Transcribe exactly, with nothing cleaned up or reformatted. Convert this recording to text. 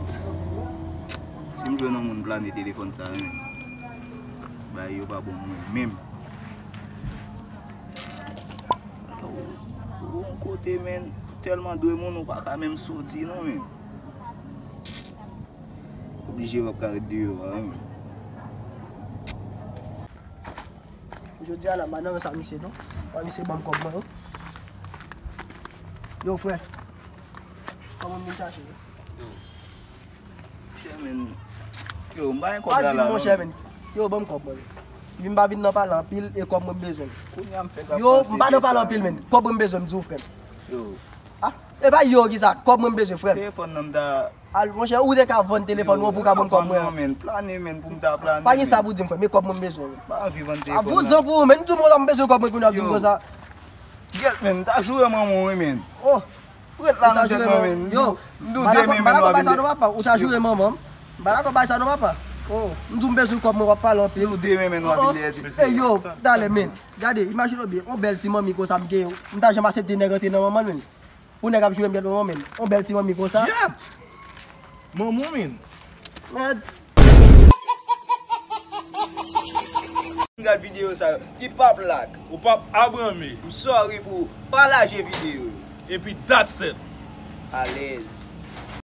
Si m jwenn yon moun plane telefòn sa, men, bay yo pa bon mwen menm. Ou yon kote, men, tèlman dwe moun, ou pa ka menm soti, non, men. Oblije w ap ka ret deyò a, wi. Jodi a la, m pa nan rans ak misye non. Wè misye ban m kòb mwen yo. Yo, frè. Kòman m vin chache yo? Chè, men. Yo, m pa gen kòb la la, non. Monchè, men. Yo, ban m kòb mwen. Epi m pa vin nan pale anpil e kòb mwen m bezwen. Kounye a m fèk ap pase de sa. Yo, m pa nan pale anpil, men. Kòb mwen m bezwen, m di w, frè m. Yo. Ah, e pa yo ki sa, kòb mwen m bezwen, frè m. Telefòn nan m ta Al, monchè, ou te ka vann telefòn ou pou w ka ban m kòb mwen an. Yo, m pa vann non, men, plane, men, pou m ta plane, men. Pa gen sa pou di m, frè, men kòb mwen m bezwen. M pa anvi vann telefòn nan. A vouzan pou ou, men, m di w, monchè, m bezwen kòb mwen kounye a, w di m konsa. Yo. Gèt, men, m ta joure manman w, wi, men. Oh. Ret la nan tèt mwen, men. Yo. M di w demen, men, w ap vin. Bala kòb bay sa non, papa. Ou ta joure manman m. Bala kòb bay sa non, papa. Oh. M di w m bezwen kòb mwen, w ap pale anpil. M di w demen, men, w ap vin dèyè ti fi. Ey, yo, talè, men. Gade, imajine w byen, yon bèl ti manmi konsa m gen, m ta janm asepte nèg antre nan manman l, men. Pou nèg ap joure m gèt manman, men. Yon bèl ti manmi konsa. Gèt! Manman, men. Mèd. Gad videyo sa yo. Ki p ap like. Ou p ap abone. M sorry pou pataje videyo. Epi that's it. Alèz.